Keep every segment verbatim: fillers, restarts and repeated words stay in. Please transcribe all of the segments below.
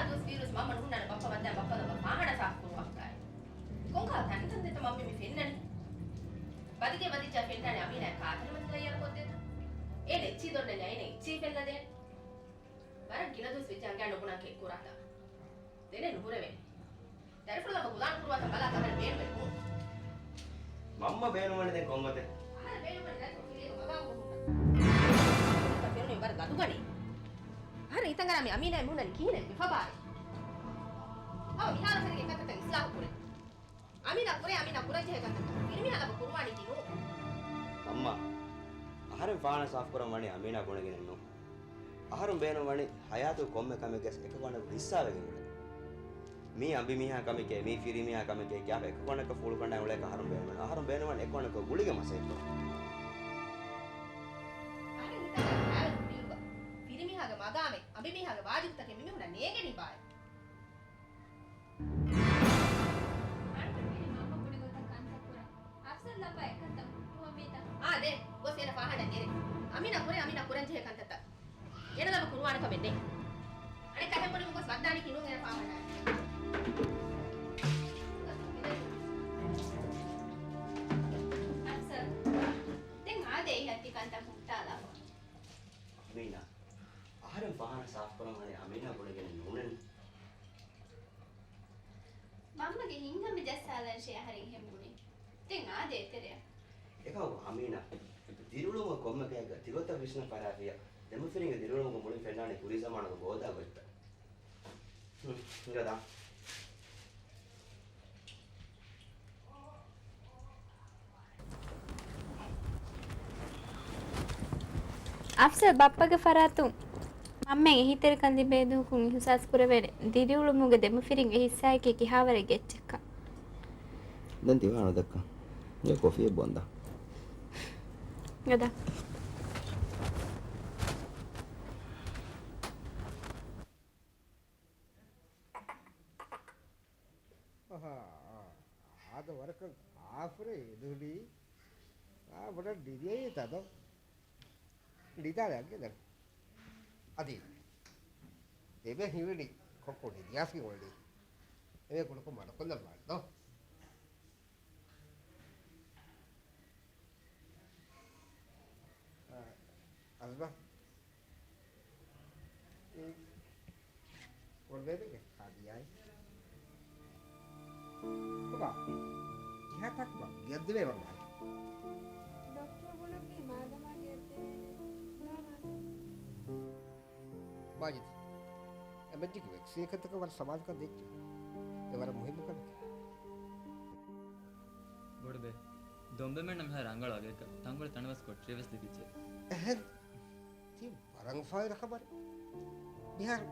ދުވަސް ވީރުސް މަންމަ ނުހުންނާނެ ބައްޕަ ވައްދާ ބައްޕަ ލައްވާ ފާހާނާ ސާފު ކުރުމަށްފައި. ކޮންކަހަލަ ތަންތަން ދެތަ މަންމަ މި ފެންނަނީ؟ ބަދިގެ ވަދިއްޖާ ފެންނާނެ އަމީނާ ކާތަނަމަތިލައްޔާރު ކޮށްދޭތަ؟ އޭނަ އެއްޗި ދޮންނަ ނައިނަ އެއްޗި ފެންލަދޭނެ. ވަރަށް ގިނަ ދުވަސް ވެއްޖާ ގާ ނުބުނާ ކެއް ކުރާތާ. ދެނެއް ނުހުރެވޭނެ. ދަރިފުޅު ލައްވަ ގުލާނު ކުރުވާތަން ބަލާ ކަމެއް ބޭނުމެއް ނޫން. މަންމަ ބޭނުންވަނީ ދެން ކޮންގޮތެއް؟ އަހަރެން ބޭނުންވަނީ ރަތް ކުލީގެ މަގާމުގަ ހުންނަ. ފެނުނީ ވަރަށް ލަދުގަނީ. އަހަރެން ހިތަށް އަރާ މި އަމީނާއި މިހުންނަނީ ކިހިނެއް ވެފަ ބާއޭ. އަވަ މިހާރު ފެނިގެން ކަންތައްތައް އިސްލާހު ކުރޭ. އަމީނާ ކުރޭ، އަމީނާ ކުރަންޖެހޭ ކަންތައް ފިރިމީހާ ލައްވަ ކުރުވާނީކީ ނޫން. މަންމާ، އަހަރެން ފާނަ ސާފުކުރަން ވަނީ އަމީނާ ބުނެގެނެއް ނޫން. އަހަރުން ބޭނުން ވަނީ ހަޔާތު ކޮންމެ ކަމެއްގެ އެކަކު އަނެކު ހިއްސާވެގެން އުޅެން. މީ އަނބިމީހާ ކަމެކޭ، މީ ފިރިމީހާ ކަމެކޭ ކިޔާފަ އެކަކު އަނެކަށް ފޫޅުކަނޑާ އުޅޭކަށް އަހަރުން ބޭނުން ވަނީ. އަހަރުން ބޭނުން ވަނީ އެކަކު އަނެކު ގުޅިގެން މަސައްކަތް ކުރަން. އަހަރެން ހިތަށް އަރާ ކާވެން ކުރިއުގަ ފިރިމީހާގެ މަގާމެއް، އަނބިމީހާގެ ވާޖިބުތަކެއް މިމީހުންނަށް ނޭނގެނީ ބާއޭ. އަންނަ ފިރި މަންމަ ބުނި ގޮތަށް ކަންތައް ކުރަން. އަފްސަރު ލައްވާ އެކަންތައް ހުއްޓުވަންވީތަ؟ އާ، ދޭ. ގޮސް އޭނަ ފާހަނަ ނެރެ. އަމީނާ ކުރޭ، އަމީނާ ކުރަންޖެހޭ ކަންތައްތައް. އޭނަ ލައްވަ ކުރުވާނެ ކަމެއް ނެތް. އަނެއްކާ ހެން ބުނިމުން ގޮސް ވައްދާނީކީ ނޫން އޭނަ ފާހަނަ. އަފްސަރު، ދެން އާދޭ އެހެން ތި ކަންތައް ހުއްޓާލާފަ. އަމީނާ، އަހަރެން ފާހަނަ ސާފުކުރަން ވަނީ އަމީނާ ބުނެގެނެއް ނޫނޭ. މަންމަގެ ހިތްހަމަ ޖައްސާލަންށޭ އަހަރެން ހެން ބުނީ. ދެން އާދޭ އެތެރެއަށް. އެކަމަކު އަމީނާ، ދިރިއުޅުމުގެ ކޮންމެ ގަޔަކަށް ތިގޮތަށް ވިސްނަ ފަރާތް ފިޔާ. ދެމަފިރިންގެ ދިރިއުޅުމުގެ މުޅިން ފެންނާނީ ކުރީ ޒަމާނުގެ ގޯދާ ގޮތްތައް. ހުން، ހިނގަދާ. އަފްސަރު ބައްޕަގެ ފަރާތުން މަންމައަށް އެހީތެރިކަން ލިބޭ ދުވަހަކުން އިހުސާސް ކުރެވޭނެ ދިރިއުޅުމުގެ ދެމަފިރިންގެ ހިއްސާއަކީ ކިހާވަރެއްގެ އެއްޗެއްކަން. ދެން ތި ވާހަކަ ދައްކަން. އެ ކޮފީއެއް ބޮންދާ. ގަދަ. އަހާ، އާދަ ވަރަކަށް އާފުރެ އެދުނީ. އާ، ބޮޑަށް ޑިރިއައީ ތަދަ. ޑިދާލަ އަގެ ދަރ. އަދި ދެބެ ހިވެނި ކޮއްކޮ ޑިދިޔާސްގެ އޮޅި. އެވެ ކުޑަކޮށް މަޑުކޮށްލަ މާން ދޯ. އާ، އަޒްމާ. އެ، ކޮން ބޭބެގެ ކާދިޔާއި؟ ބަބާ، ކިހާ ތާކު ބަ ގެއަށްދެވޭ ވަރު މާލެ؟ ޑޮކްޓަރ ބުނަނީ މާދަމާ ގެއަށްދެވޭނެ ބާ މާލެ. މާޖިދު، އެމަޖިކް ވެކްސިން އެކަންތަކަށް ވަރަށް ސަމާލުކަން ދެއްޗެ. އެ ވަރަށް މުހިއްމު ކަމެކޭ. ބޮޑުބޭ، ދޮންބެމެންނަށް މިހާރު ރަނގަޅު އަގައަކަށް ތަންކޮޅެއް ތަނަވަސް ކޮޓަރިވެސް ލިބިއްޖެ. އެހެން. ތީ ވަރަށް ފާއިދަ ޚަބަރެއް. މިހާރު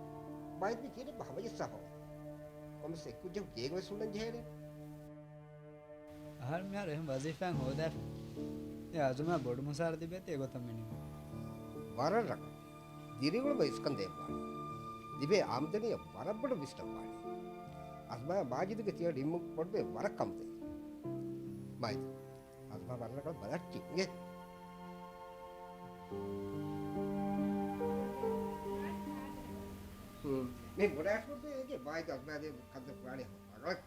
ބައިދު މި ކިޔެން ބަ ހަމަޖައްސާފަ. ކޮންމެސް އެއްކުއްޖަކު ގޭގަވެސް ހުންނަން ޖެހޭނެ. އަހަރު މިހާރު އެހެން ވަޒީފާއެއް ހޯދާފަ. އެ އަޒުމާ ބޮޑު މުސާރަ ލިބޭތީ އެގޮތަށް މިނިވަން. ވަރަށް ރަނގަޅު. ދިރިއުޅުމަށް އިސްކަން ދޭއްވާނެ. ލިބޭ އާމްދަނީއަށް ވަރަށް ބޮޑު ވިސްނަންވާނެ. އަޒްމާ މާޖިދުގެ ތިޔަ ރިމް ބޮޑުބޭ ވަރަށް ކަމުދޭ. މާޖިދު. އަޒްމާ ވަރަށް ރަނގަޅު ބަލައްޓި އިނގޭ. ހުން. މި ބޮޑަށް ކުރު އޭގެ މާޖިދު އަޒްމާ ދޭ ކަންތައް ކުރާނެ ރަނގަޅަށް.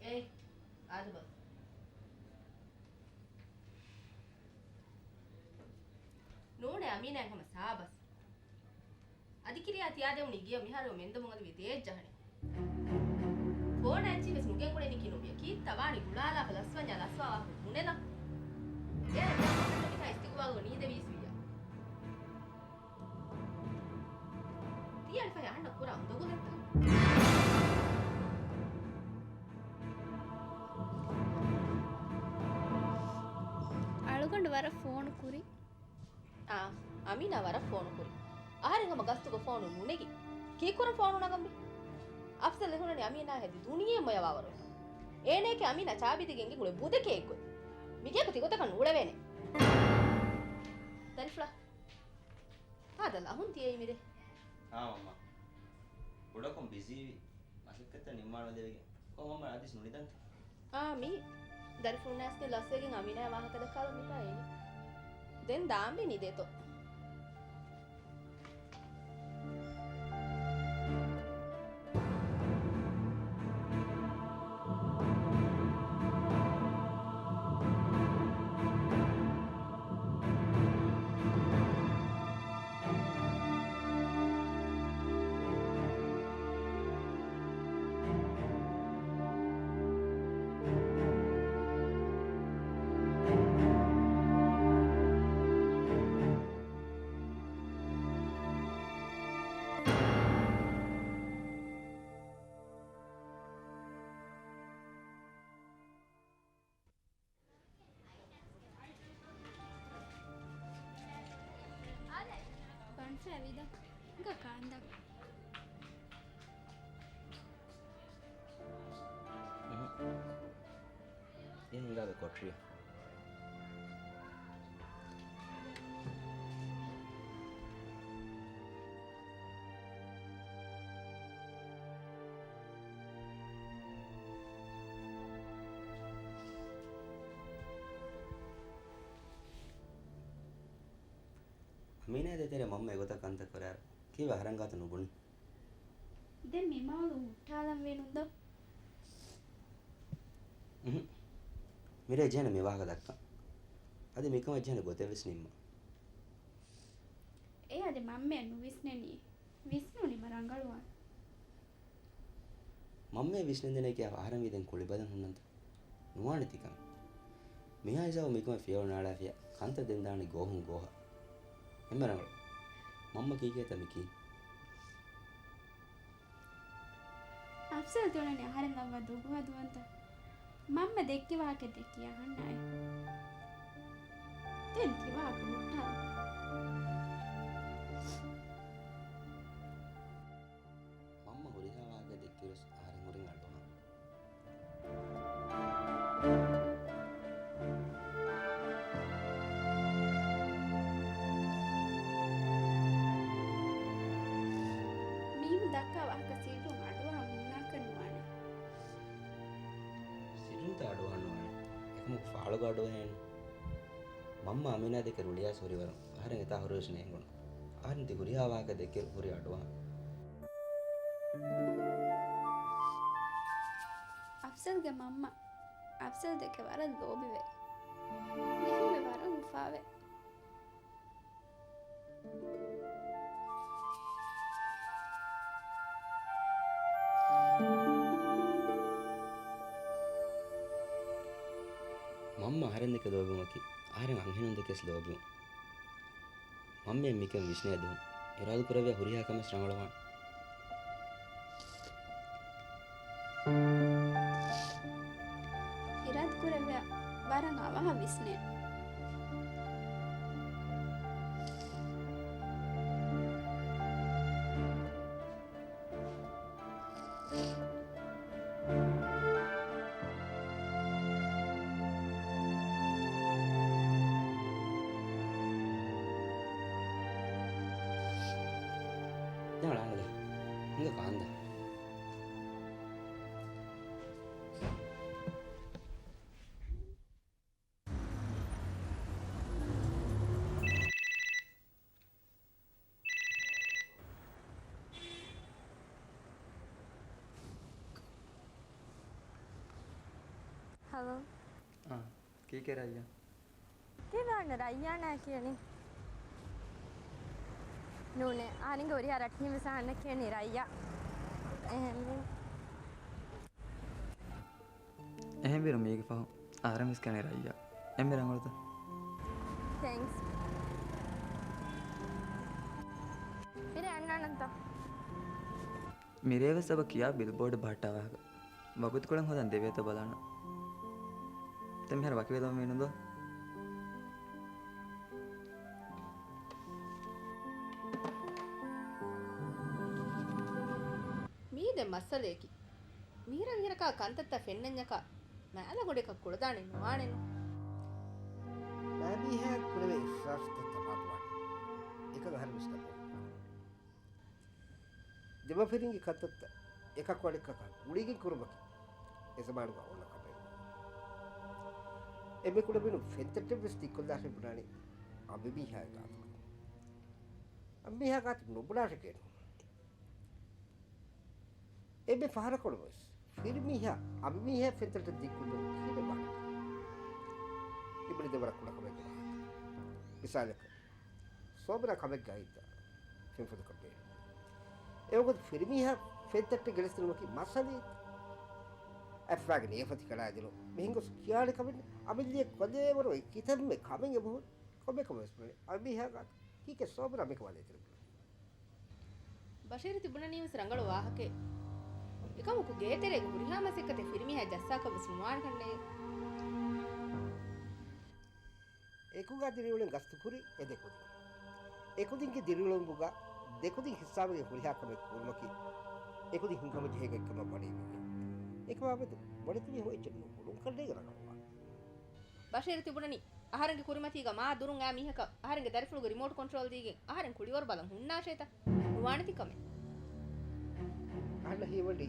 އޭ، އާދެބަ. ނޫނޭ އަމީނާއަށް ހަމަ ސާބަސް. އަދި ކިރިޔާ ތިޔާދެވުނީ ގެޔަށް މިހާރު މެންދަމުން އަދި ވިދޭއްޖަހަނެ. ފޯނާ އެއްޗިހި ވެސް ނުގެންގުޅެނީކީ ނުބިޔަ. ކީއްތަ ވާނީ ގުޅާލާފަ ލަސްވަންޏާ ލަސްވާ ވާހަކަ ބުނެލަ. އޭނަ ދެން މަހަށްޓަކިތާ އިސްތިގުބާލުގަ ނީދެވީސް ވިއްޔާ. ތިޔަ އަނެފަހެ އަހަންނަށް ކުރާ އުނދަގުލެއްތަ؟ އަޅުގަނޑު ވަރަށް ފޯނު ކުރި. އާ، އަމީނާ ވަރަށް ފޯނު ކުރި. އަހަރެން ހަމަ ގަސްތުގަ ފޯނު ނުނެގި. ކީއްކުރަން ފޯނު ނަގަންވީ؟ އަފްޒަލް އެހުނަނީ އަމީނާ ހެދި ދުނިޔެ މޮޔަވާވަރު. އޭނައަކީ އަމީނާ ޗާބީދީގެ އެނގި ގުޅޭ ބުދެކޭ އެއްގޮތް. މިގޭގަ ތިގޮތަކަށް ނޫޅެވޭނެ. ދަރިފުޅާ. ހާދަ ލަހުން ތިޔައީ މިރޭ. އާ، މަންމާ. ކުޑަކޮށް ބިޒީވި، މަސައްކަތްތައް ނިންމާނުދެވިގެން. ކޮން މަންމަ އަދިސް ނުނިދަންތަ؟ އާ، މީ. ދަރިފުޅުންނާސްގެ ލަސްވެގެން އަމީނާ ވާހަކަ ދައްކާލަން މިތާ އޭނި. ދެން ދާންވީ ނިދޭތޯ. ބަނޑުފައި ވީދަ. އިނގާ ކާންދާ. އެހެން ހިނގާ ކޮޓަރިއަށް. އަމީނާ ދޭތެރޭ މަންމަ އެގޮތަށް ކަންތައް ކުރާއިރު، ކީއްވެ އަހަރެން ގާތު ނުބުނީ؟ ދެން މި މާލު ހުއްޓާލަން ވީނުން ދޯ؟ އުހު. މިރޭ ޖެހޭނެ މި ވާހަކަ ދައްކަން. އަދި މިކަމަށް ޖެހޭނެ ގޮތެއް ވެސް ނިންމަން. އޭ އަދި މަންމައަށް ނުވިސްނެނީ. ވިސްނުނީމަ ރަނގަޅުވާނެ. މަންމައަށް ވިސްނެންދެނީ ކިޔާފަ އަހަރެން ވީދެން ކުޅިބަލަން ހުންނަންތަ؟ ނުވާނެ ތިކަމެއް. މިހާ ހިސާބު މިކަމެއް ފިޔަވަޅު ނާޅާފިޔާ ކަންތައް ދެން ދާނީ ގޯހުން ގޯހަށް. އެންމެ ރަނގަޅު. މަންމަ ކީކޭތަ މި ކީ؟ އަފްޒަލް ތި އުޅެނީ އަހަރެން ލައްވާ ދޮގު ހަދުމަށްތަ؟ މަންމަ ދެއްކި ވާހަކަ ދެއްކި އަހަންނާއި. ދެން ތި ވާހަކަ ހުއްޓާލަ. މަންމަ ހުރިހާ ވާހަކަ ދެއްކިއިރުވެސް އަހަރެން ހުރީ އަޑުއަހަން. މީހުން ދައްކާ ވާހަކަ ސިއްރުން އަޑުއަހަން ހުންނާކަށް ނުވާނެ. ސިއްރުންތަ އަޑުއަހަން ނުވާނެ. އެކަމަކު ފާޅުގަ އަޑުއެހޭނެ. މަންމަ އަމީނާ ދެކެ ރުޅިއައިސް ހުރިވަރުން އަހަރެން އެތާ ހުރިވެސް ނޭނގުނު. އަހަރެން ތި ހުރިހާ ވާހަކަ ދެއްކި ހުރި އަޑުއަހަން. އަފްޒަލްގެ މަންމަ އަފްޒަލް ދެކެ ވަރަށް ލޯބިވޭ. އެހެންވެ ވަރަށް އުފާވޭ. މަންމަ އަހަރެން ދެކެ ލޯބިވުމަކީ، އަހަރެން އަންހެނުން ދެކެސް ލޯބިވުން. މަންމައަށް މިކަން ވިސްނޭ ދުވަހު، އިރާދަކުރެއްވިޔާ ހުރިހާ ކަމެއް ރަނގަޅުވާނެ. އިރާދަކުރެއްވިޔާ ވަރަށް އަވަހަށް ވިސްނޭ. ދެން އަޅާނަދެ. ހިނގާ ކާންދާ. ހަލޯ. އާ، ކީކޭ ރައްޔާ؟ ތި ދާން ރައްޔާނާ ކިޔަނީ؟ ނޫނޭ، އަހަރެންގެ ހުރިހާ ރައްޓެހިން ވެސް އަހަންނަށް ކިޔަނީ ރައްޔާ. އެހެންވީމަ. އެހެންވީއިރު މީގެ ފަހު އަހަރެން ވެސް ކިޔަނީ ރައްޔާ. އެންމެ ރަނގަޅުތަ؟ ތޭންކްސް. މިރޭ އަންނާނަންތަ؟ މިރޭ ވެސް އެބަ ކިޔާ ބިލްބޯޑް ބަހައްޓާ ވާހަކަ. ވަގުތުކޮޅެއް ހޯދަން ދެވޭތޯ ބަލާނަން. ދެން މިހާރު ވަކިވެލަމުން ވީނުން ދޯ؟ މީ ދެ މައްސަލަޔަކީ. މީރަ މީރަކާ ކަންތައްތައް ފެންނަންޏަކާ، މާލަގުޑިއަކަށް ކުޅަދާނެ ނުވާނެނު. ރާބިހާ ކުރެވޭ އިސްރާފްތައް ތަފާތުވާނެ. އެކަކަށް އަހަރެން ވެސް ގަބޫލު. ދެމަފިރިންގެ ކަންތައްތައް އެކަކު އަނެކަކާ ގުޅިގެން ކުރުމަކީ އެ ޒަމާނުގަ އޮންނަ ކަމެއް. އެންމެ ކުޑަމިނުން ފެންތައްޓެއްވެސް ދިއްކޮށްލާށޭ ބުނާނީ އަނބިމީހާގެ ގާތުގަ. އަނބިމީހާ ގާތު ނުބުނާށޭ ކޭނު. އެންމެ ފަހަރަކުން ވެސް ފިރިމީހާ އަނބިމީހާ ފެންތައްޓެއް ދިއްކޮށްލުން ކިހިނެއް ވާނެ؟ އިބުނިދެ ވަރަށް ކުޑަ ކަމެއްގެ ވާހަކަ. މިސާލަކަށް، ސޯބިރާ ކަމެއްގަ އައިއްދާ ފެންފުދަކަށް ބޭނުން. އެވަގުތު ފިރިމީހާ ފެންތައްޓެއް ގެނެސްދިނުމަކީ މައްސަލައެއް. އަތްފާގެ ނިޔަފަތި ކަޅާދިނުން މިހެން ގޮސް ކިޔާނެ ކަމެއް ނެތް. އަމިއްލައަށް ކޮލޭވަރު އެ ކިތަންމެ ކަމެއް އެބަހުރި. ކޮންމެ ކަމެއް ވެސް ބުނެ އަނބިމީހާ ގާތު. ކީކޭ ސޯބިރާ މިކަން ވާނީ އެތެރެ ބުނަނީ؟ ބަޝީރު ތިބުނަނީވެސް ރަނގަޅު ވާހަކައެއް. އެކަމަކު ގޭތެރޭގަ ހުރިހާ މަސައްކަތެއް ފިރިމީހާ ޖައްސާކަށް ވެސް ނުވާނެ ކަންނޭނގެ. އެކުގަ ދިރިއުޅެން ގަސްތުކުރި އެ ދެ ކުދިން. އެ ކުދިންގެ ދިރިއުޅުމުގަ ދެ ކުދިން ހިއްސާވެގެން ހުރިހާ ކަމެއް ކުރުމަކީ އެ ކުދިން ހިންގަމުން ޖެހޭ ގޮތްކަމަށް ވަނީ ވިއްޔާ. އެކަމާ މެދު ބޮޑެތި މީހުން އެއްޗެއް ނުބުނުން ކަންނޭނގެ ރަނގަޅުވާނެ. ބަޝީރު ތިބުނަނީ، އަހަރެންގެ ކުރިމަތީގަ މާ ދުރުން އައި މީހަކަށް އަހަރެންގެ ދަރިފުޅުގެ ރިމޯޓް ކޮންޓްރޯލް ދީގެން އަހަރެން ކުޅިވަރު ބަލަން ހުންނާށޭތަ؟ ނުވާނެތި ކަމެއް. އަހަންނަށް ހީވަނީ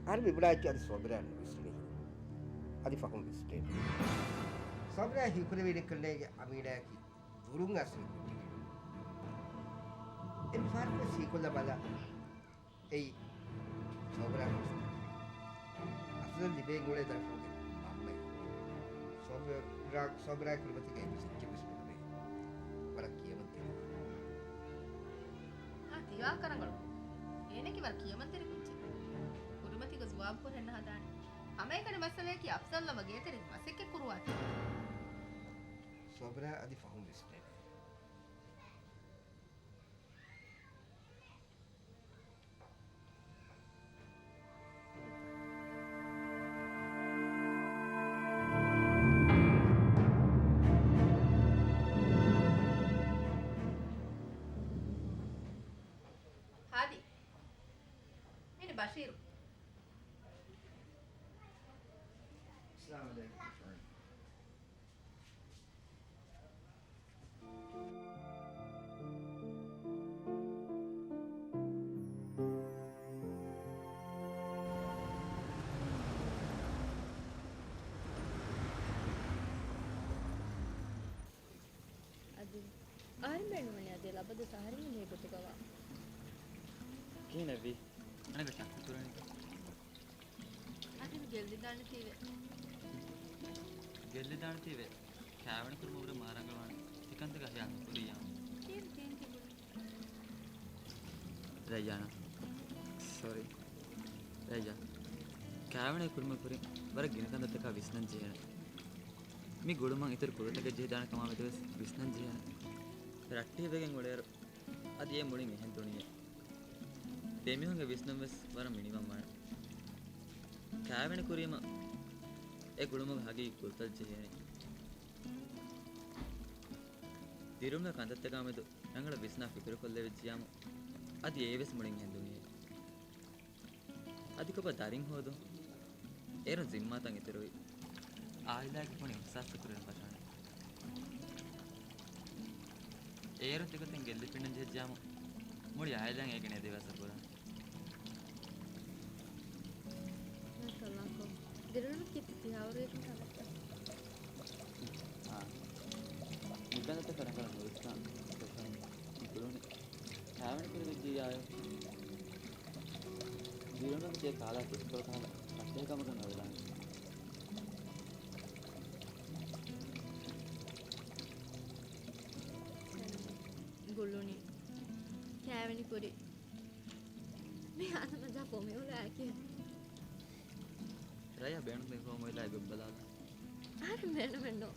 އަހަރެން މި ބުނާ އެއްޗެއް އަދި ސޯބިރާ ނުވިސްނި. އަދި ފަހުން ވިސްނޭނެ. ސޯބިރާ ހީކުރެވޭނެ ކަންނޭނގެ އަމީނާއަކީ ދުރުން އަސްލު ކުއްޖެކެވެ. އެ މި ފަހަރަކުވެސް ހީކޮށްލަ ބަލަ. އެއީ ސޯބިރާ ހުސް. އަފްޒަލް ލިބޭން އުޅޭ ދަރިފުޅުގެ މަންމައެއް. ސޯބިރާ، ސޯބިރާގެ ކުރިމަތީގައި އެއްވެސް އެއްޗެއްވެސް ނުބުނޭ. ވަރަށް ކިޔަމަންތެރި. އާ، ތިޔާ ކަރަނގަޅު. އޭނަކީ ވަރަށް ކިޔަމަންތެރި ކުއްޖެއް. ކުރިމަތީގަ ޒުވާބު ކުރަން ހަދާނެ. ހަމައެކަނި މައްސަލަޔަކީ އަފްޒަލްއަށް ވަ ގޭތެރެއިން މަސައްކަތް ކުރުވާތީ. ސޯބިރާ އަދި ފަހުން ވިސްނޭނެ. ހާދި. މިނި ބަޝީރު. އައްސަލާމު ޢަލައިކުމް. އަދި އަހަރެން ބޭނުންވަނީ އަދި އަބަދު އަހަރެން އިން ހިތްގަތުގަވާ. ކިހިނެއްވީ؟ އަނެއް ޝައްކު ކުރަނީ. އަދި މި ގެއްލިދާނެތީވެ. ގެއްލިދާނެތީވެ. ކާވެނި ކުރުމަށްވުރެ މާ ރަނގަޅުވާނެ. ތިކަންތަކާ ހިޔާ ނުކުރިއްޔާ. ތީން ތީން ތިބުނީ. ރައްޔާނާ. ސޮރީ. ރައްޔާ. ކާވެނި ކުރުމަށް ކުރިން ވަރަށް ގިނަ ކަންތައްތަކާ ވިސްނަން ޖެހޭނެ. މި ގުޅުމަށް އިތުރު ކުލަތަކެއް ޖެހިދާނެ ކަމާ މެދުވެސް ވިސްނަން ޖެހޭނެ. ރައްޓެހިވެގެން އުޅޭއިރު އަދި އެ މުޅިން އެހެން ދުނިޔެ. ދެމީހުންގެ ވިސްނުން ވެސް ވަރަށް މިނިވަން ވާނެ. ކާވެނި ކުރީމަ އެ ގުޅުމުގެ ހަގީގީ ކުލަތައް ޖެހޭނެ. ދިރުމުގެ ކަންތައްތަކާ މެދު ރަނގަޅަށް ވިސްނާ ފިކުރުކޮށްލެވިއްޖިޔާމު އަދި އެއީ ވެސް މުޅިން އެހެން ދުނިޔެ. އަދި ކޮބާ ދަރިން ހޯދުން؟ އޭރުން ޒިންމާތައް އިތުރުވި. އާއިލާގެ ކުނި އިހްސާސްތައް ކުރިން ފަށާނެ. އޭރުން ތިގޮތެއް ގެއްލިފިންނަން ޖެހިއްޖާމު މުޅި އާއިލާއިން އޭގެ ނޭދެވޭސް ކުރާނެ. މާޝާﷲ ކޮ. ދިރިއުޅުމަކީ ތި ތިހާވަރުގެ ކަންތައް. އާ. މިކަންތައްތަކަށް ރަނގަޅަށް ނުވިސްނާ ކޮށްފައިން މި ގުޅުނީ. ކާވެނި ކުރެވިއްޖެ އާޔަ. ދިރިއުޅުމަކީ ތިޔަ ކާލާ ކެސްކޮޅު ކަހަލަ ރައްޓެހި ކަމަކަށް ނުވެދާނެ. ގުޅުނީ. ކާވެނި ކުރީ. މި ހާދަ މަޖާ ފޮމިއުޅާކި. ރަޔާ ބޭނުން ދެން ފޮމިއުޅާ ގޮތް ބަލާލަ. އަހަރެން ބޭނުމެއްނު.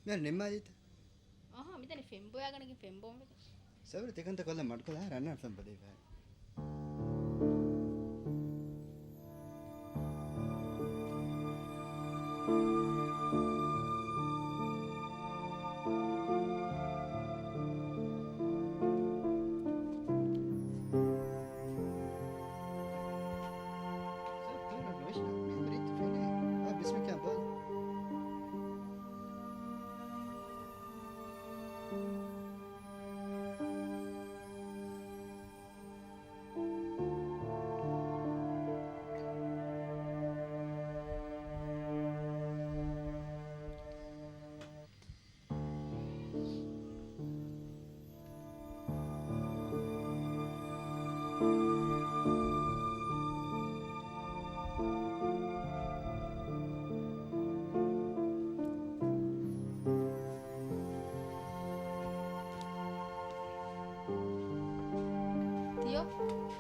މިހާރު ނިންމާލީތަ؟ އަހާ، މިދަނީ ފެން ބޮޔާގަނެގެން ފެން ބޯންވެގެން. ސަބުރު ތިކަންތައް ކޮށްލަ މަޑުކޮށްލާ ރަންނާން ފެން ބޮލީފައި.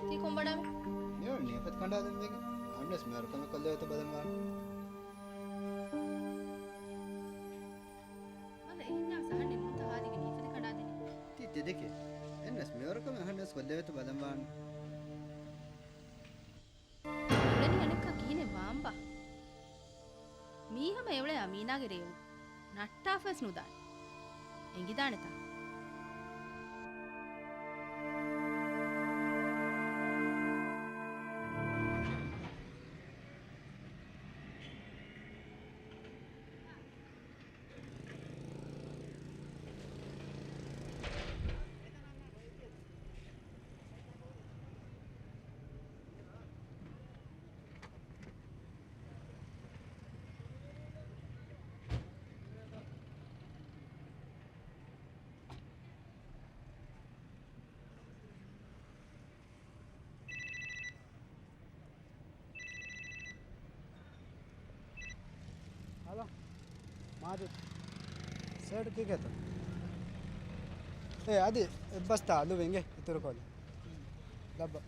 ތީ ކޮން ބަޑާމެ؟ މިއޮޅެނީ ނިޔަފަތި ކަނޑާލަން ވެގެން. އަހަންވެސް މިވަރު ކަމެއް ކޮށްލެވޭތޯ ބަލަން ވާނެ. މަން އެހެންނާ ސަހަން ނިމުންތަ ހާދިގެ ނިޔަފަތި ކަނޑާދިނީ. ތީ ތެދެކޭ. އެހެންނަސް މިވަރު ކަމެއް އަހަންވެސް ކޮށްލެވޭތޯ ބަލަން ވާނެ. އުޅެނީ އަނެއްކާ ކިހިނެއް ވާންބާ؟ މީ ހަމަ އެއުޅޭ އަމީނާގެ ރޭވުން. ނައްޓާފަސް ނުދާނެ. އެނގިދާނެތާ؟ ހަލޯ. މާޖިދު. ސޭޓު ތިކެތު. އޭ އަދި އެއްބަސްތާ އަލުވިންގެ އިތުރުކޮށްލި. ލައްބަ.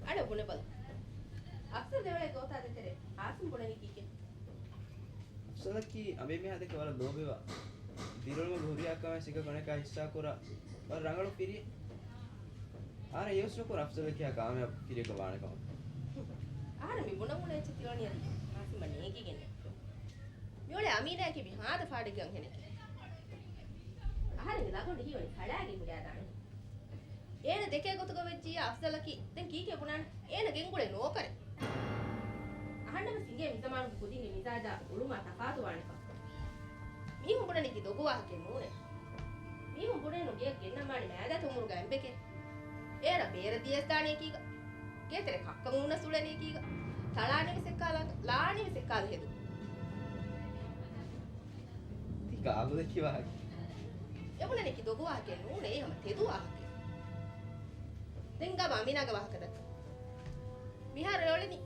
އަޅެ ބުނެބަލަ. އަފްޒަލް ދެވަޅެއް ގޯތާ ދޭތެރޭ، އާސިމް ބުނަނީ ކީކޭ؟ އަފްޒަލަކީ އަނބިމީހާ ދެކެ ވަރަށް ލޯބިވާ، ދިރިއުޅުމުގެ ހުރިހާ ކަމެއް ސިކަ ގޮނެކާ ހިއްސާކުރާ، ވަރަށް ރަނގަޅު ފިރިއެއް. އަހަރެން ޔޫސް ނުކުރާ އަފްޒަލަކީ ކާމިޔާބު ފިރިއަކަށް ވާނެ ކަމަށް. އަހަރެން މި ބުނަމުން އެއްޗެއް ތިވަނީ އަދި އާސިމަށް ނޭނގިގެން. މިއުޅޭ އަމީނާއަކީ މި ހާދަ ފާޑެއްގެ އަންހެނެކޭ. އަހަރެންގެ ލަގޮނޑި ހީވަނީ ކަޅާގެ ހުރިހާ ދާނެ. އޭނަ ދެކޭ ގޮތުގަ ވެއްޖިއްޔާ އަފްޒަލަކީ ދެން ކީކޭ ބުނާނެ؟ އޭނަ ގެންގުޅޭ ނޯކަރެއް. އަހަންނަމަ ސިނގޭ މިޒަމާނުގެ ކުދިންގެ މިޒާޖާ އުޅުމާ ތަފާތުވާނެކަން. މީހުން ބުނަނީ ކި ދޮގު ވާހަކައެއް ނޫނޭ. މީހުން ބުނޭނު ގެޔަށް ގެންނަން ވާނީ މާދައިތި އުމުރުގަ އެނބެކޭ. އޭރަށް ބޭރަށް ދިޔަސް ދާނީ އެކީގަ. ގޭތެރެ ކައްކަން އުންނަސް އުޅެނީ އެކީގަ. ތަޅާނީ ވެސް އެއްކާލަ، ލާނީ ވެސް އެއްކާލަ ހެދު. ތި ގާބުލަކީ ވާހަކަ. އެބުނަނީ ކި ދޮގު ވާހަކައެއް ނޫނޭ، އެ ހަމަ ތެދު ވާހަކައެއް. ދެން ގާބަ އަމީނާގެ ވާހަކަ ދައްކަ. މިހާރު އެއުޅެނީ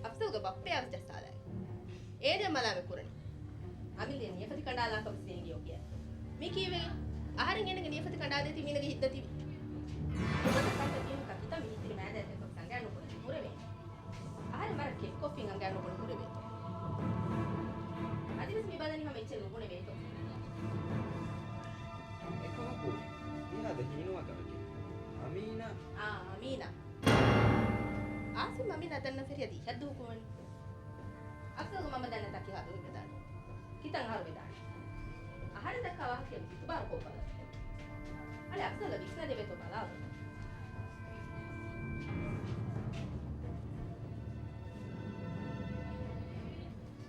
އަފްޒަލްގެ ބައްޕަޔާ ވެސް ޖައްސާލާ. އޭނަ މަލާމެއް ކުރަނީ. އަމިއްލަ ނިޔަފަތި ކަނޑާލާކަށް ވެސް ނޭނގި އޮކިޔާ. މި ކީއްވެގެން؟ އަހަރެން އޭނަގެ ނިޔަފަތި ކަނޑާދޭތީ މީނަގެ ހިތްދަތިވި. ނުވަތަ ކަންތައް މީހަކަށް ކިތަންމެ ހިތިރި މާދައަކަށް ސަނގާނުކުރެވޭ. އަހަރެން ވަރަށް ކެތްކޮށްފިން އަނގާނުކުރު ކުރެވޭ. އަދިވެސް މި ބަލަނީ ހަމަ އެއްޗެއް ނުބުނެވޭތޯ. އެކަމަކު މިހާދަ ހީނުވާ ކަމެކޭ. އަމީނާ. އާ، އަމީނާ. އާސިމް އަމީނާ ދަންނަ ފެރި އަދި ހައްދު ހުކުމަން. އަފްޒަލްގެ މަންމަ ދަންނަތާ ކިހާ ދުވަހެއް ވެދާނެ؟ ކިތަން އަހަރު ވެދާނެ؟ އަހަރެން ދައްކާ ވާހަކައެއް އިތުބާރު ކޮށްބަލަ. އަޅެ އަފްޒަލަށް ވިސްނަދެވޭތޯ ބަލާލަ.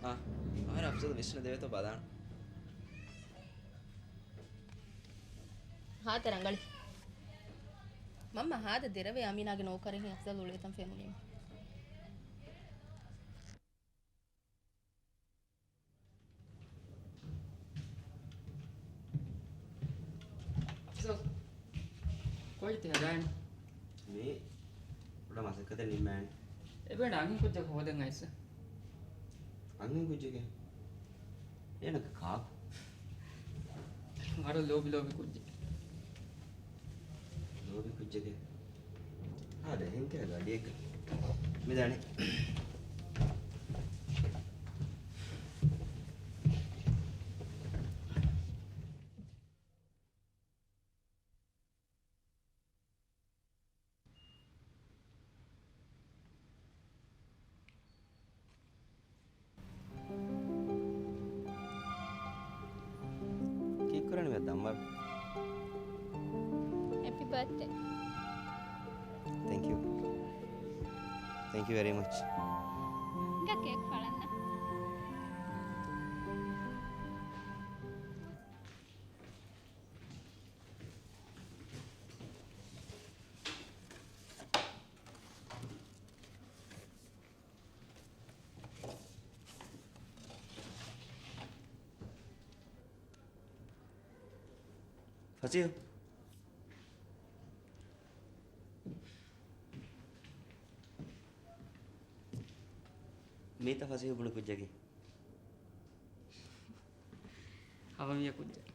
އާ، އަހަރެން އަފްޒަލަށް ވިސްނަދެވޭތޯ ބަލާނަން. ހާދަ ރަނގަޅި. މަންމަ ހާދަ ދެރަވޭ އަމީނާގެ ނޯކަރެއްހެން އަފްޒަލް އުޅޭތަން ފެނުނީމަ. އަފްޒަލް، ކޮއްޗެއް ހަދާން؟ މީ ކުޑަ މަސައްކަތެއް ނިންމާން. އެބޭން އަންހެން ކުއްޖަކަށް ހޯދަން އައިސް. އަންހެން ކުއްޖެކޭ؟ އޭނަ ކާކު؟ ވަރަށް ލޯބި ލޯބި ކުއްޖެއް. ލޯބި ކުއްޖެކޭ؟ ހާދަ ހެންކަހަލަ ގަޑިއެއްގަ މިދާނެ. ކީއްކުރަނީ މިއަދު ދަންވަރު؟ ހެޕީ ބާތްޑޭ. ތޭންކް ޔޫ. ތޭންކް ޔޫ ވެރީ މަޗް. އިނގާ ކޭކް ފަޅަންނަ. ފަސީހު. އެއީތަ ފަސޭހަ ބުނި ކުއްޖަކީ؟ ހަމަ މިޔަ ކުއްޖެއް.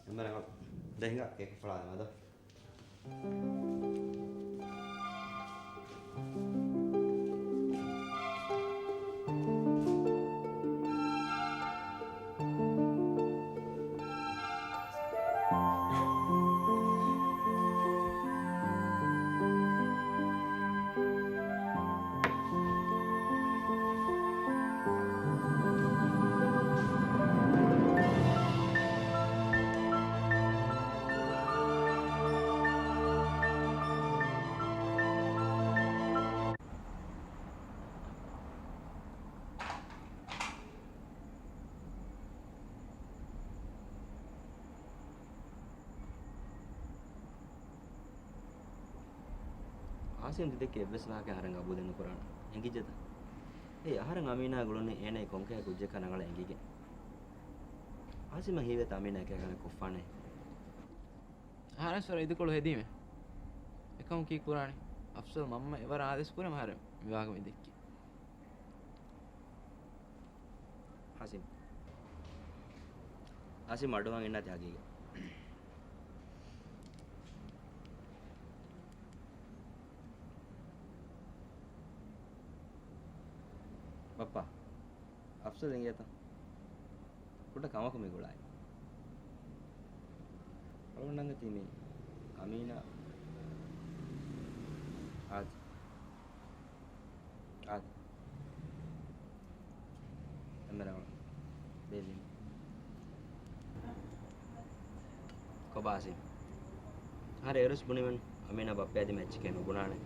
އެންމެ ރަނގަޅު. ދެން ހިނގާ ކޭކު ފަޅާލަމާ ދޯ. އާސިމް ތި ދެއްކި އެއްވެސް ވާހަކަ އަހަރެން ގަބޫލެއް ނުކުރާނަން. އެނގިއްޖެތަ؟ އެ އަހަރެން އަމީނާ ގުޅުނީ އޭނައަށް ކޮންކަހަލަ ކުއްޖަކާ ރަނގަޅަށް އެނގިގެން. އާސިމަށް ހީވޭތަ އަމީނާ އެކަހަލަ ކަމެއް ކޮށްފާނޭ؟ އަހަރެންސް ވަރަށް އިދިކޮޅު ހެދީމޭ. އެކަމު ކީއްކުރާނީ؟ އަފްސަލް މަންމަ އެވަރަށް އާދޭސް ކުރީމަ އަހަރެން މިވާހަކަ މި ދެއްކީ. ހާސިމް. ހާސިމް އަޑުއަހަން އިންނާތި ހަގީގަތް. ބައްޕާ، އަފްސަލް އިނގޭތަ؟ ކުޑަ ކަމަކު މި ގުޅާއި. އަޅުގަނޑަށް އަނގަތީ މީ އަމީނާ. އާދެ. އާދެ. އެންމެ ރަނގަޅު. ބޭބީ. ކޮބާސި؟ އަހަރެން އޭރުވެސް ބުނީމެއްނު. އަމީނާ ބައްޕައާ ދިމާ އެއްޗެކޭ ނުބުނާނެ.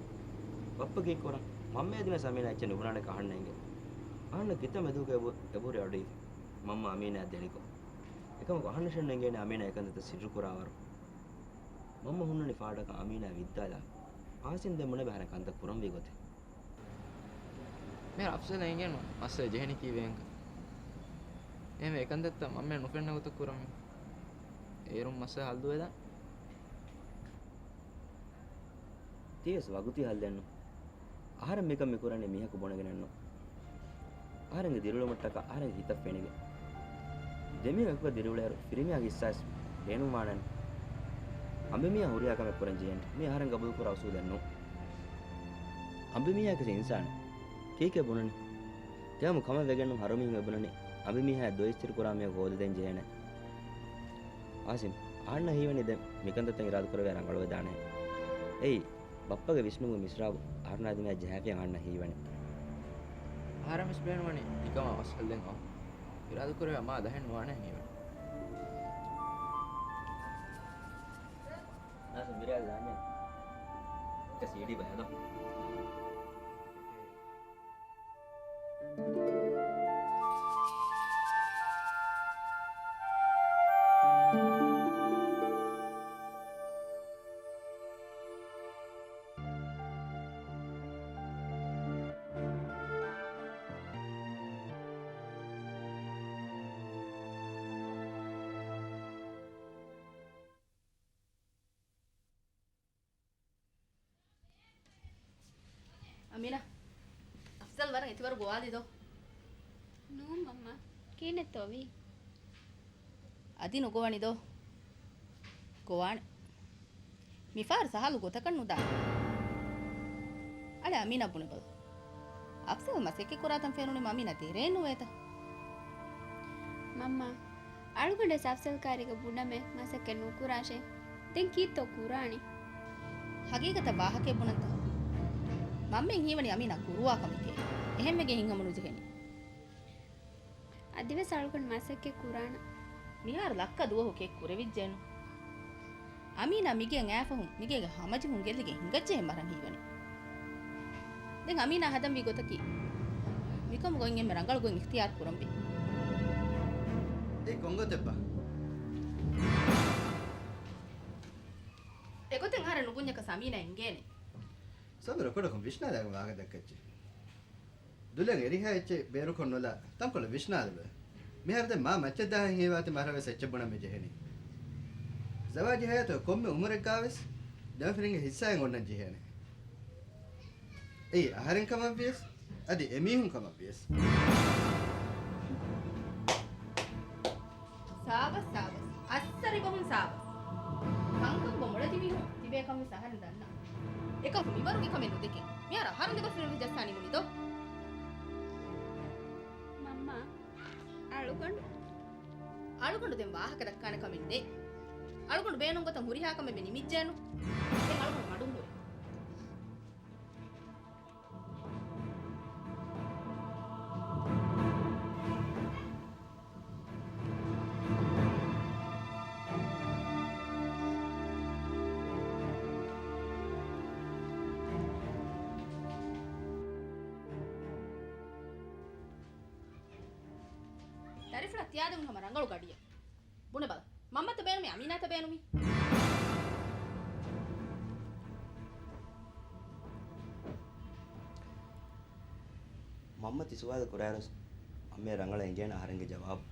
ބައްޕަ ކީއްކުރަން؟ މަންމައާ ދިމާ އަމީނާ އެއްޗެއް ނުބުނާނެ ކަހަންނަށް އެނގޭ. އަހަންނަށް ގިތަން މެދުވެ އެބު-، އެބަހުރި އަޑުއިވި. މަންމަ އަމީނާއަށް ދެނިކޮށް. އެކަމަކު އަހަންނަށެއް ނުއެނގޭނެ އަމީނާ އެކަންތައްތައް ސިއްރު ކުރާވަރު. މަންމަ ހުންނަނީ ފާޑަކަށް އަމީނާ ވިއްދާލާ. އާސިމް ދެން ބުނެބަ އަހަރެން ކަންތައް ކުރަންވީ ގޮތެއް. މިހާރު އަފްޒަލަށް އެނގޭނު މައްސަލަ ޖެހެނީ ކީއްވެގެންކަން. އެހެންވެ އެކަންތައްތައް މަންމައަށް ނުފެންނަ ގޮތަށް ކުރަންވީ. އޭރުން މައްސަލަ ހައްލުވެދާނެ. ތީވެސް ވަގުތީ ހައްލެއްނު. އަހަރެން މިކަން މިކުރަނީ މީހަކު ބުނެގެނެއްނު. އަހަރެންގެ ދިރިއުޅުމަށްޓަކާ އަހަރެންގެ ހިތަށް ފެނިގެން. ދެމީހުން އެކުގަ ދިރިއުޅޭއިރު ފިރިމީހާގެ ހިއްސާވެސް ބޭނުންވާނެއްނު. އަނބިމީހާ ހުރިހާ ކަމެއް ކުރަން ޖެހޭނެ. މީ އަހަރެން ގަބޫލުކުރާ އުސޫލެއްނު. އަނބިމީހާ ކިސި އިންސާނެއް. ކީކޭ ބުނަނީ؟ ކިޔަމު ކަމަށް ވެގެންނު ހަރުމީހުން އެބުނަނީ އަނބިމީހާ ދޮއިސްތިރި ކުރާ މީހަކު ހޯދަދޭން ޖެހޭނެ. އާސިމް، އަހަންނަށް ހީވަނީ ދެން މިކަންތައްތައް އިރާދަކުރެވޭ ރަނގަޅުވެދާނެ. އެއީ، ބައްޕަގެ ވިސްނުމުގެ މިސްރާބު އަހަރުނާ ދިމާއަށް ޖަހާފިޔަ އަހަންނަށް ހީވަނީ. އަހަރެންވެސް ބޭނުންވަނީ ތިކަމާ މައްސަލައެއް އައު. އިރާދަކުރެވޭ މާ ދަހެއް ނުވާނެ ހީވަނީ. ނާސިމް ބިރާލް ދާންޏޭ. އެ ސީޑީ ބަޔަން. އަމީނާ، އަފްޒަލް ވަރަށް އެތިވަރު ގޮވާލި ދޯ؟ ނޫން މަންމާ. ކިހިނެއްތޯ ވީ؟ އަދި ނުގޮވަނި ދޯ؟ ގޮވާނެ. މިފަހަރު ސަހަލު ގޮތަކަށް ނުދާނެ. އަޅެ އަމީނާ ބުނެބަލަ. އަފްޒަލް މަސައްކަތް ކުރާތަން ފެނުނީ އަމީނާ ދެރޭން ނުވޭތަ؟ މަންމާ، އަޅުގަނޑެއް އަފްޒަލް ކާރިގަ ބުނަމޭ މަސައްކަތް ނުކުރާށޭ. ދެން ކީއްތޯ ކުރާނީ؟ ހަގީގަތަށް ވާހަކައެއް ބުނަންތަ؟ މަންމައިން ހީވަނީ އަމީނާ ކުރުވާ ކަމެކޭ. އެހެންވެގެން ހިތްހަމަ ނުޖެހެނީ. އަދިވެސް އަޅުގަނޑު މަސައްކަތް ކުރާނަން. މިހާރު ލައްކަ ދުވަހު ކެއް ކުރެވިއްޖެއެއްނު. އަމީނާ މިގެއަށް އައިފަހުން މިގޭގެ ހަމަޖެހުން ގެއްލިގެން ހިނގައްޖެހެން ވަރަށް ހީވަނީ. ދެން އަމީނާ ހަދަންވީ ގޮތަކީ، މިކަމުގައި އެންމެ ރަނގަޅު ގޮތް އިޚްތިޔާރު ކުރަންވީ. އެ ކޮންގޮތެއްބާ؟ އެގޮތެއް އަހަރެން ނުބުންޏަކަސް އަމީނާ އެނގޭނެ. ސަބުރަ ކުޑަކޮށް ވިސްނާލާގެން ވާހަކަ ދައްކައްޗޭ. ދުލެއް އެރިހާ އެއްޗެއް ބޭރުކޮށް ނުލާ ތަންކޮޅެއް ވިސްނާލަބަލަ. މިހާރު ދެން މާ މައްޗަށް ދާހެން ހީވާތި މަރަށް ވެސް އެއްޗެއް ބުނަން މި ޖެހެނީ. ޒަވާޖު ހަޔާތުގަ ކޮންމެ އުމުރެއްގާވެސް ދެމަފިރިންގެ ހިއްސާއެއް އޮންނަން ޖެހޭނެ. އެއީ އަހަރެން ކަމަށްވިޔަސް އަދި އެމީހުން ކަމަށް ވިޔަސް. ސާބަސް، ސާބަސް. އައްސަރި ބަހުން ސާބަސް. ކަންކަން ގޮ މޮޅެތި މީހުން ތިބޭ ކަން ވެސް އަހަރެން ދަންނަ. އެކަމަކު މިވަރުގެ ކަމެއް ނުދެކެ. މިހާރު އަހަރުން ދެބަފަ ފިލުން ވެސް ޖައްސާ ނިމުނީ ދޯ؟ މަންމާ، އަޅުގަނޑު. އަޅުގަނޑު ދެން ވާހަކަ ދައްކާނެ ކަމެއް ނެތް. އަޅުގަނޑު ބޭނުން ގޮތަށް ހުރިހާ ކަމެއް މި ނިމިއްޖެއެއްނު. ދެން އަޅުގަނޑު މަޑުން ހުރޭ. ދަރިފުޅަށް ތިޔާދެމުން ހަމަ ރަނގަޅު ގަޑިއެއް. ބުނެބަލަ، މަންމަތަ ބޭނުމީ އަމީނާތަ ބޭނުމީ؟ މަންމަ ތި ސުވާލު ކުރާއިރު އަނބޭ ރަނގަޅަށް އެނގޭނެ އަހަރެންގެ ޖަވާބު.